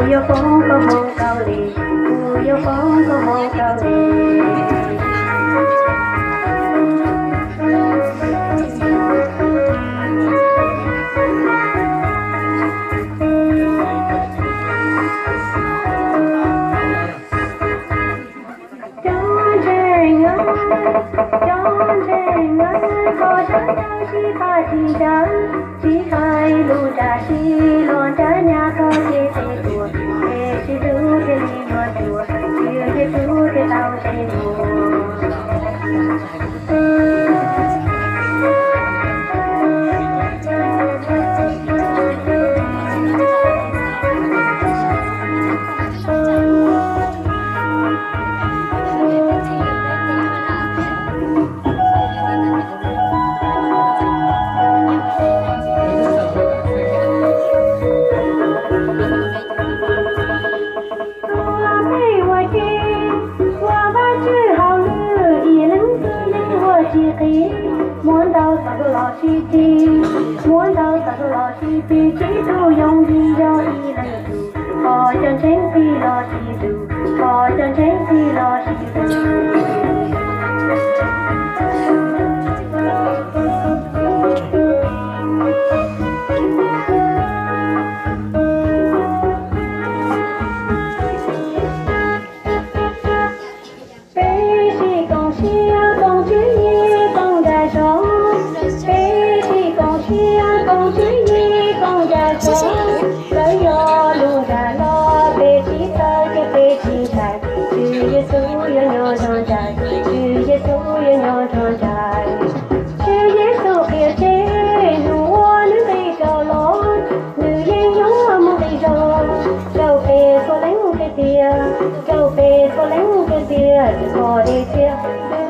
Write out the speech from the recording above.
Yuav foom koob hmoov kaus lim, kuv yuav foom koob hmoov kaus lim. Cov ntseeg, cov ntseeg, koj sawv daws sib pab sib ncaws, sib qhia lub nra sib los nrab nyab koj ces peb tuaj, peb sib hlub thiaj li yuav cuag Tswv Yexus thiaj tau ntsej muag. Tuav peb ua ke ua Vajtswv hauj lwm, ib leeg twg yeej ua tsis qis, muab ntau txoj hlua los sib txig, muab ntau txoj hlua los sib txig, Tswv Yexus yoov yim yog ib leeg tug, thov cov ntseeg txib los sib tug, thov cov ntseeg txib los sib tug. Peb sib koom siab koom tswv yim koom nra zog, peb sib koom siab koom tswv yim koom nra zog. Lawv yog lub nra los peb sib tawm ces peb sib ncaim, Tswv Yexus yuav nyob nrog nraim, Tswv Yexus yuav nyob nrog nraim. Tswv Yexus qhia tseg hnub uas nws nqis rov los, nws yeej yuav mus nqis zog rau peb txhua leej tiag tiag, rau peb txhua leej tiag tiag, tsis pom dej thiab twb